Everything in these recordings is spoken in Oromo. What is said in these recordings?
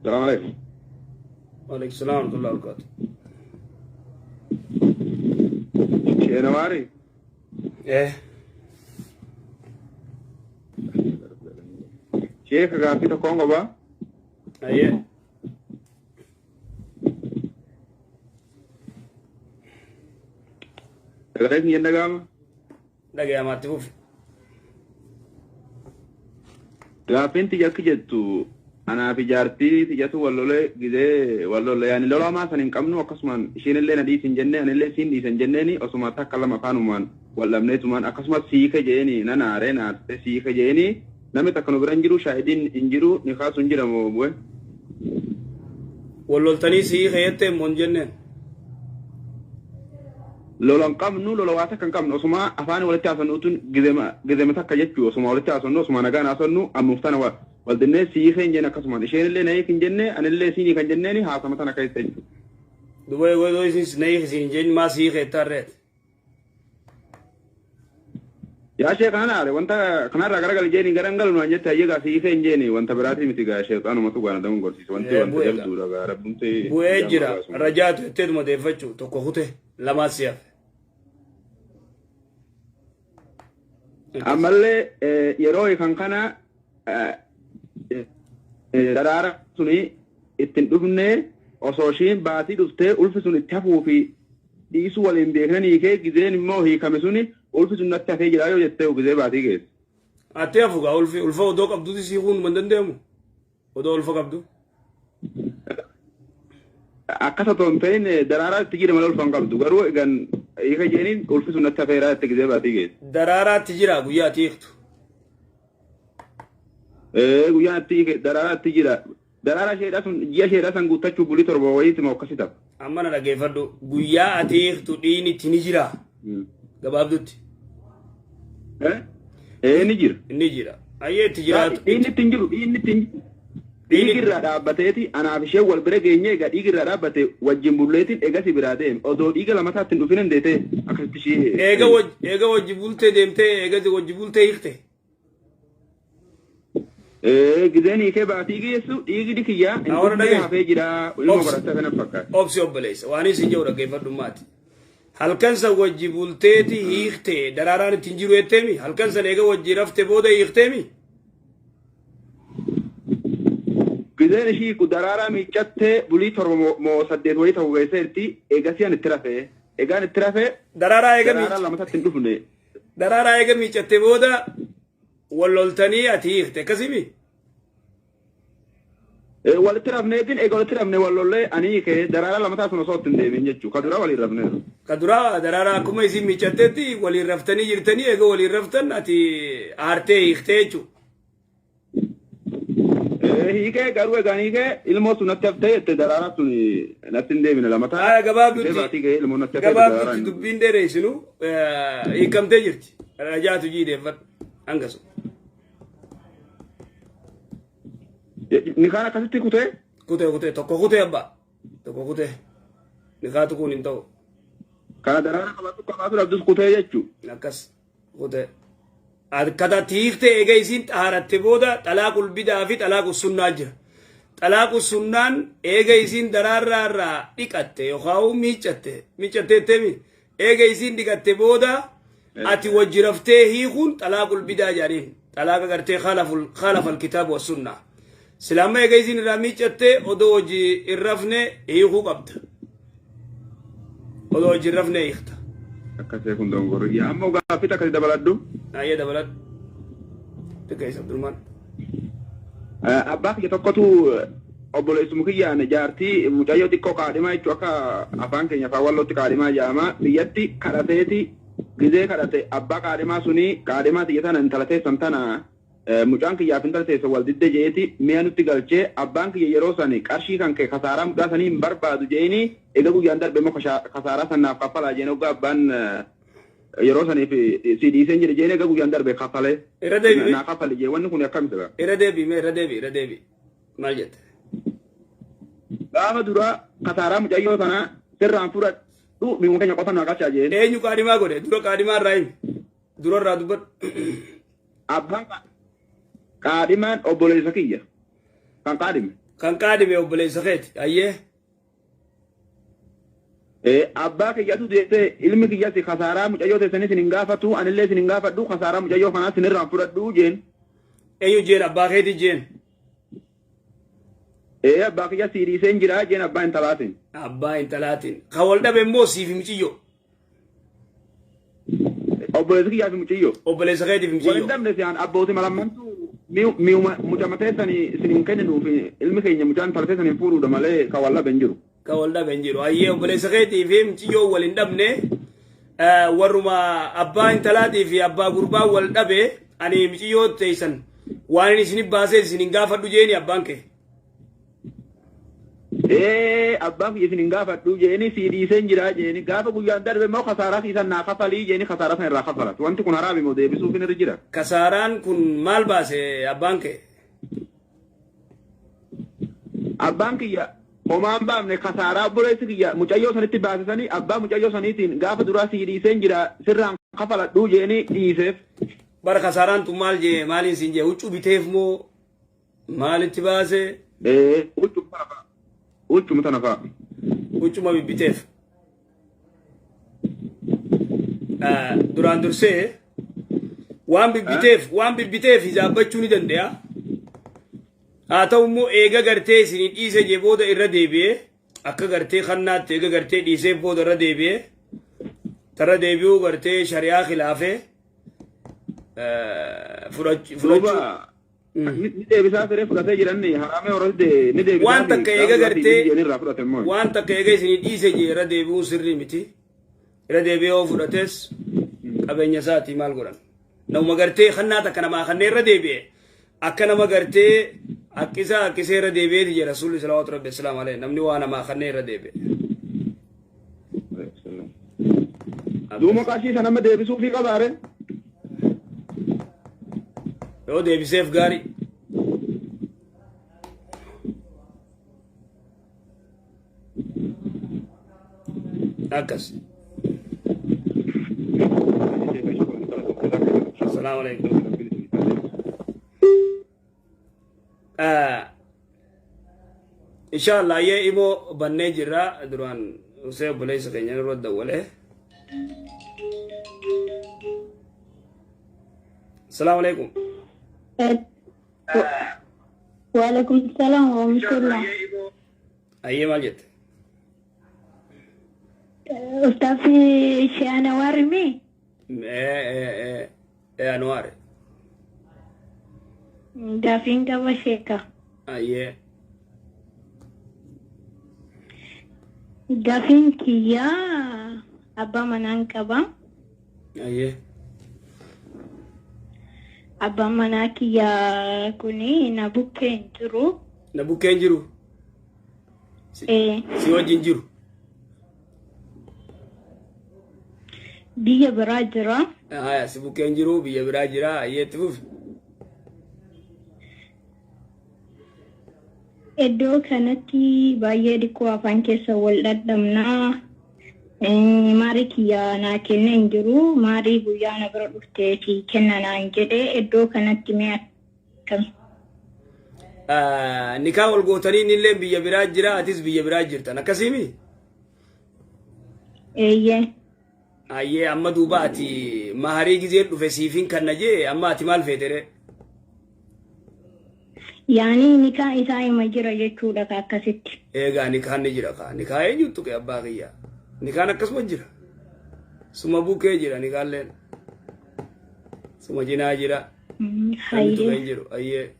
Salaam alaikum. Waalaikum salaam wa rahmatullahi wa barakatuh. Sheena maari? Eh. Sheeka gaaffii tokkoon qaba. Ayyee. Sagalee kiyya dhaga'ama? Dhaga'amaatti fufi. Gaaffiin tiyya akki jettu anaa fi jaartii tiyyatu wal lolee gizee wal lolle yaani lola hamaa san hin qabnu akkasumaan ishiin illee na dhiisi hin jenne anillee siin dhiisa hin jenneeni osuma takka lama afaanumaan wal dhabneetumaan akkasumas siike jeeni nan aaree na aarte siike jeeni namni takka nu bira hin jiru shaahidiin hin jiru ni kaasu hin jiramoo bu'e. Wal loltanii sii keettee immoo hin jenneen. Lola hin qabnu, lola waa takka hin qabnu. Osuma afaan walitti haasofnu tun gizema gizema takka jechuu osuma walitti haasofnu osuma nagaan haasofnu ammuuf tana wa- wal dinnee si hiikee hin jenne akkasumaan isheen illee na hiiki hin jenne anillee isiin hiika hin jenneeni haasama tana keessa jechuu. Duba yoo isin na hiiki siin hin jenne maa sii keettaa reet. Yaa sheekh kanan aare wanta kanarraa garagali jeeni gara hin galu naan jette hayyee gaa si hiikee hin jeeni wanta biraatii miti gaa sheexaanumatu gaa na dogongorsiise wanti Eh, wanta bu'ee gaa. jabduudha gaa rabbumti Bu'ee guyyaa jira. maqaa sun. Rajaatu jetteetuma deeffachuu tokko kute lamaa si hafe. Ammallee yeroo hiikan kana daraara suni ittiin dhufne osoo ishiin baatii dhuftee ulfi sun itti hafuu fi dhiisuu waliin beeknan hiikee gizeen immoo hiikame suni ulfi sun natti hafee jira yoo jettee gizee baatii geesse. Atti hafu gaa ulfi ulfa odoo qabduuti siikuun hin danda'amu. Odoo ulfa qabdu. Akkas otoo hin ta'in daraaraa itti jira malee ulfa hin qabdu. Garuu egan hiika jeeniin ulfi sun natti hafeeraa itti gizee baatii geesse. Daraaraatti jira guyyaa ati hiiktu. Ee guyyaan itti hiike daraaraa itti jira. Daraaraa isheedhaa sun ji'a isheedhaa san guuttachuuf bulii 7 wayiiti moo akkasi ta'a. Amma na dhageeffadhu guyyaa ati hiiktu dhiigni itti ni jira. Gabaabdutti. Ee ni jira. Ni jira. Ayyee itti jiraatu. Dhiigni itti hin jiru dhiigni itti hin jiru. Dhiigi irraa dhaabbateeti anaaf isheen wal bira geenyee egaa dhiigi irraa dhaabbate wajjin bulleetiin egasi biraa deeme odoo dhiiga lamataa ittiin dhufin hin deetee akkasitti ishii. Eega wajji eega wajji bultee deemtee eega wajji bultee hiikte. Ee gizeen hiikee baatii geessu dhiigni kiyyaa hin Awara dhufnee dhagaye. hafee jira ilmoo Obsi. godhattee kana fakkaata. Obsi obboleessa waan isin jedhu dhaggeeffadhu maati. Halkan san wajji bulteeti hiikte daraaraan ittiin jiru jetteemi halkan san eega wajji rafte booda hiikteemi. Gizeen ishii hiiku daraaraa miiccattee bulii 7 moo 8 wayii ta'u geesseerti eegasii an itti rafee egaan itti rafee Daraaraa eega daraaraa miic lamatatti hin dhufne. daraaraa eega miiccatte booda wal loltanii ati hiikte akkasimi. Walitti rafneetiin eega walitti rafne wal lollee ani hiike daraaraa lamataa sun osoo itti hin deemin jechuu ka duraa waliin rafneeru. Ka duraa daraaraa akkuma isin miiccattetti waliin raftanii jirtanii eega waliin raftan ati aartee hiiktee jechuudha. Hiikee garuu egaan hiikee ilmoo sun natti haftee jette daraaraa sun natti hin deebine lamataa. Aya gabaabdutti Gizee baatii ga'ee ilmoo natti haftee daraaraa gabaabdutti hin dubbiin dheereessinu hiikamtee jirti. Rajaatu jiideeffadhu hangasu. Nikaan akkasitti kutee Kutee kutee tokko kutee abbaa tokko kutee nikaatu kun hin ta'u kana daraara qabaatu qabaatu dhabdus kutee jechuu. akkas kutee. Akkata tiiktee eega isiin xaaratte booda xalaaqul bidaa fi xalaaqul sunnaa jira. Xalaaqul sunnaan eega isiin daraarraa irraa dhiqatte yookaan miiccatte miiccatte jetteemi eega isiin dhiqatte booda ati wajji raftee hiikuun xalaaqul bidaa jedhaniin xalaaqa gartee khaalafal kitaaba wa sunnaa. Sila amma eega isiin irraa miiccatte odoo wajji hin rafne hiikuu qabda. Odoo wajji hin rafne hiikta. Akkasee kun dongorri. Yaa ammoo gaaffii takka si dabaladhu. Ayyee dabaladhu. Xiqqeessa Abdurrahmaan. Abbaa kiyya tokkotu obboleessuma kiyyaan jaartii mucayyoo xiqqoo kaadhimaa jechuun akka afaan keenya afaan wallootti kaadhimaa jedhama. Biyyatti kadhateeti gizee kadhate abbaa kaadhimaa suni kaadhimaa tiyya tana intala teessan tana mucaan kiyyaaf intala teessan wal didde je'eeti mi'a nutti galchee abbaan kiyya yeroo sani qarshii kan kee kasaaraa mucaa sanii hin barbaadu je'ini eega guyyaan darbe immoo kasaaraa san naaf kaffalaa jeen hoggaa abbaan yeroo saniif si dhiiseen jedhe jeen eega guyyaan darbe kaffalee Irra deebi'e. naa kaffali jee wanni kun akkami sila. Irra deebi'i mee irra deebi'i irra deebi'i. Maal jette? Gaafa duraa kasaaraa mucayyoo sanaa sirraan fudhadhu mi'uma keenya qofa naa galchaa jeen. Eenyu qaadhimaa godhe? Dura qaadhimaa irraa himi. Dura irraa dubbadhu. Abbaan qaadhimaan obboleessa kiyya kan qaadhime. Kan qaadime obboleessa keeti. Ayyee. Abbaa kiyyatu deessee ilmi kiyyas kasaaraa mucayyoo teessanis hin gaafatu, anillee isin hin gaafadhu, kasaaraa mucayyoo kanaas isin irraan fudhadhu jeen. Eenyu jeen? Abbaa keeti jeen? Abbaa kiyya sii dhiiseen jira jeen abbaa intalaatiin. Abbaa intalaatiin. Kan wal dhabe immoo siif muciyyoo. Obboleessi kiyyaa fi muciyyoo. Obboleessa keetiif Wal hin muciyyoo. dhabne si'aan abbootii malammantu mi'uma mucama teessanii isin hin kenninuuf, ilmi keenya mucaan intala teessanii hin fuudhuudha malee kan wal dhabe hin jiru. Kan wal dhabe hin jiru. Ayyee, obboleessa keetii fi muciyyoo wal hin dhabne, warruma abbaa intalaatii fi abbaa gurbaa wal dhabe. Ani muciyyoo teessan waan inni isin baasee isin hin gaafadhu jeeni abbaan kee. Abbaan kiyya isin hin gaafadhu jeeni, sii dhiiseen jira jeeni, gaafa guyyaan darbe immoo kasaaraa kiisan naa kafalii jeeni, kasaaraa sana irraa kafalatu. Wanti kun haraami moo deebisuuf hin irra jira? Kasaaraan kun maal baase abbaan kee? Abbaan kiyya homaan baafne. Kasaaraa obboleessi kiyya mucayyoo sanitti baasisanii abbaa mucayyoo saniitiin gaafa duraa sii dhiiseen jira, sirraan kafaladhu jeeni dhiiseef. Bara kasaaraan tun maal jee, maaliin siin jee? Huccuu biteef moo maalitti baase? Huccuma tana fa'a. Huccuma tana fa'a. Huccuma bibbiteef. Duraan dursee waan bibbiteef hijaabbachuu ni danda'a. Haa ta'u immoo eega gartee isinii dhiise jee booda irra deebi'ee akka gartee kannaatti, eega gartee dhiisee booda irra deebi'ee tarra deebi'uu gartee shari'aa khilaafee fudhachuu. Duuba ni deebisaa firee fudhatee jiran haraamee horate ni deebisaa. Waan takka eega gartee irraa fudhate immoo. Waan takka eega isinii dhiise jee irra deebi'uun sirrii miti. Irra deebi'ee yoo fudhates qabeenya isaatii maal godhan? Nama gartee kannaa takka namaa kanneen irra deebi'e akka nama gartee haqqisaa haqqisee irra deebi'eeti jedha Rasuulli salawaatu rabbi assalaamu alayhi, namni waa namaa kanneen irra deebi'e. Duuba qarshii sana amma deebisuufii qabaare. Yoo deebiseef gaarii. Akkas. Assalaamu alaikum. Inshallah ayyee imoo bannee jirra. Duraan Hussein obboleessa keenya irra dawwalee. Assalaamu alaikum. Waalaikum salam wa rahmatullah. Ayyee, maal jette? Ustaz Syekh Anwar mi? Anwaar. Gaafiin qaba, sheeka. Ayyee. Gaafiin kiyyaa abbaa manaan qaba. Ayyee. Abbaan manaa kiyyaa kuni na bukkee hin jiru. Na bukkee hin jiru. Si wajjin jiru. Biyya biraa jira. Haya, si bukkee hin jiru, biyya biraa jira. Ayyee, itti fufi. Iddoo kanatti baay'ee dhiqoo afaan keessa wal dhadhabnaa. Maarii kiyyaa naa kennee hin jiru. Maarii guyyaa na bira dhuftee si kenna naan jedhe. Iddoo kanatti mee akkam? Nikaa wal gootanii innillee biyya biraa jira, atis biyya biraa jirtan, akkasiimi? Eeyyee. Ayyee, amma duuba ati maharii gizeen dhufe siifin kanna jee, amma ati maal feetere? Yaani nikaa isaa hima jira jechuudha ka akkasitti. Eegaa nikaan ni jira kaa. Nikaa eenyutu tuqe abbaa kiyya? Nikaan akkasuma jira. Suma bukkee jira nikaalleen. Suma cinaa jira. Namni tuqe hin jiru. Ayyee.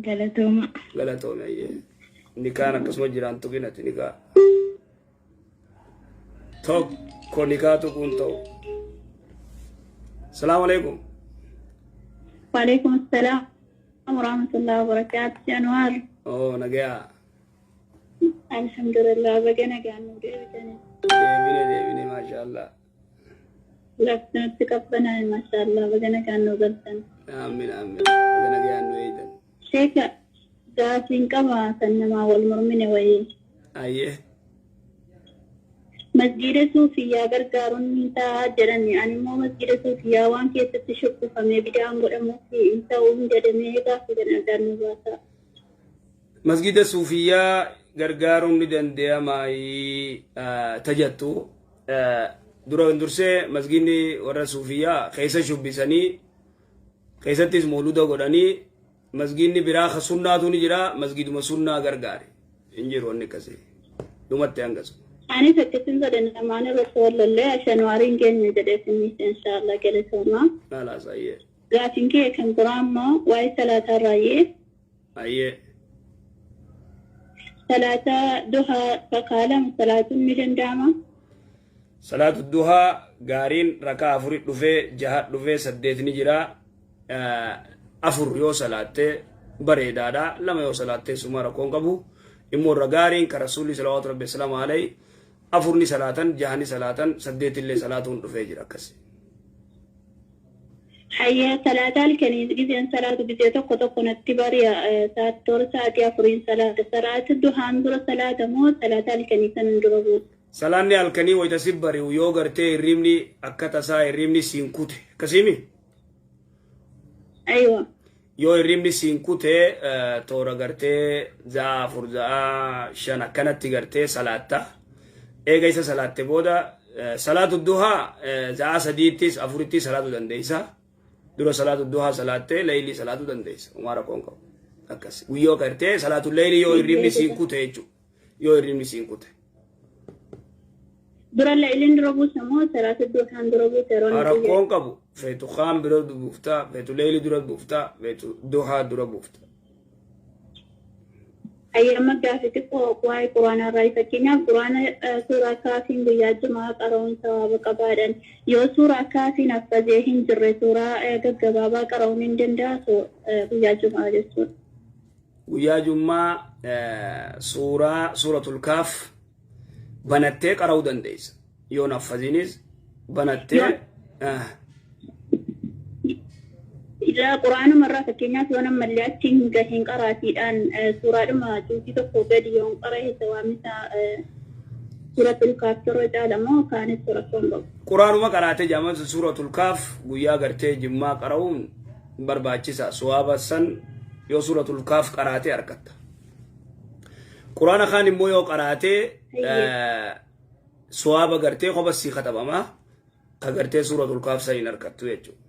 Galatooma. Galatoome, ayyee. Nikaan akkasuma jiraan tuqinati nikaa. Tokko nikaa tuquun ta'u. Salaamu alaikum. Waalaikum assalam warahmatullahi wabarakatuh. Anwar. Oh, nagayaa. Alhamdulillah, baga nagaan nu deebitanii. Deebine, deebine, maasha Allah. Lafti nutti qabbanaa'e, maashaallah, baga nagaan nu galtan. Aamin, aamin. Baga nagayaan nu eeydan. Sheeka, gaafiin qaba kan namaa wal mormine wayii. Ayyee. Masjiida suufiyyaa gargaaruun ni ta'a jedhani. Ani immoo masjiida suufiyyaa waan keessatti shubbifamee bidaan godhamuuf hin ta'u hin jedhamee, gaaffii kana addaan nu baasa. Masgida suufiyyaa gargaaruun ni danda'amaa tajattu. Dura dursee masgidni warra suufiyyaa keessa shubbisanii, keessattis mooluda godhanii, masgidni biraa ka sunnaatu ni jira. Masgiduma sunnaa gargaare hin jiru wanni akkasii dhumatti hangasu. Anis akkasin godhe, namaan irratti wallallee ashanwaariin keenya jedhee sinnis inshaallah galatoomaa. Khalaas, ayyee. Gaafiin kee kan biraa immoo waa'ee salaataa irraayyee. Ayyee. Salaataa duhaa rakaa 2 salaatuun ni danda'ama? Salaatu duhaa gaariin rakaa afuri dhufee, jaha dhufee, saddeet ni jira. Afur yoo salaatte bareedaadha. Lama yoo salaatte suma rakkoon qabu. Immoo irra gaariin ka Rasuulli salawaatu rabbi salaamu alayhi afur ni salaatan, jaha ni salaatan, saddeet illee salaatuun dhufee jira akkasi. Hayya, salaataa halkanii gizeen salaatu gizee tokko tokko natti bari'a, toora sa'aatii 4n salaata. Salaata duhaan dura salaata moo salaata halkanii sanan dura buusa? Salaanni halkanii wayita si bari'u yoo gartee hirribni akka tasaa hirribni siin kute akkasiimi? Aywa. Yoo hirribni siin kute, toora gartee za'a 4, za'a 5 akkanatti gartee salaatta. Eega isa salaatte booda salaatu duhaa za'a sadiittis afurittis salaatu dandeessa. Dura salaatu duhaa salaattee leeylii salaatu dandeessa. Homaa rakkoon qabu. Akkas. Guyyoo gartee salaatu leeylii yoo hirribni siin kute jechuudha. Yoo hirribni siin kute. Dura leeyliin dura buusa moo salaata duhaan dura buusa yeroo inni Rakkoon qabu. Feetu kaan bira buuftaa, feetu leeylii dura buuftaa, feetu duhaa dura buufta. Ayyama gaafii xiqqoo waa'ee quraanaa irraa, fakkeenyaaf quraana suuraa kaafiin guyyaa jumaa qara'uun sawaaba qabaadhan. Yoo suuraa kaafiin affazee hin jirre, suuraa gaggabaabaa qara'uun hin danda'a guyyaa jumaa jechuudha? Guyyaa jummaa suuraa suuratul kaaf banattee qara'uu dandeessa. Yoo naffaziinis banattee. Quraanuma irraa fakkeenyaaf yoo nammallee achi hin gahin qaraatiidhaan suuraadhuma juuzii tokko gadi yoon qara'e sawaabni isaa suuratul kaaf irra caala moo kaanis rakkoon qabu? Quraanuma qaraatee jedhama, suuratul kaaf guyyaa gartee jimmaa qara'uun barbaachisa. Suwaaba san yoo suuratul kaaf qaraatee argatta. Quraana kaan immoo yoo qaraatee suwaaba gartee kopha sii katabama ka gartee suuratul kaaf san hin argattu jechuudha.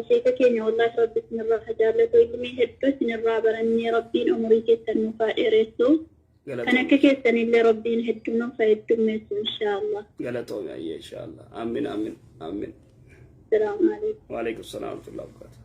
Sheeka keenya, wallahi rabbi isinirraa haa jaallatu, ilmii hedduu isinirraa barannee, rabbiin umurii keessan nuuf haa dheeressu. Kan akka keessanillee rabbiin hedduu nuuf haa heddummeessu inshaallah. Galatoome, ayyee, inshaallah. Amin, amin, amin. Salaamu alaikum. Waalaikum salaam wa rahmatullahi wa barakatuh.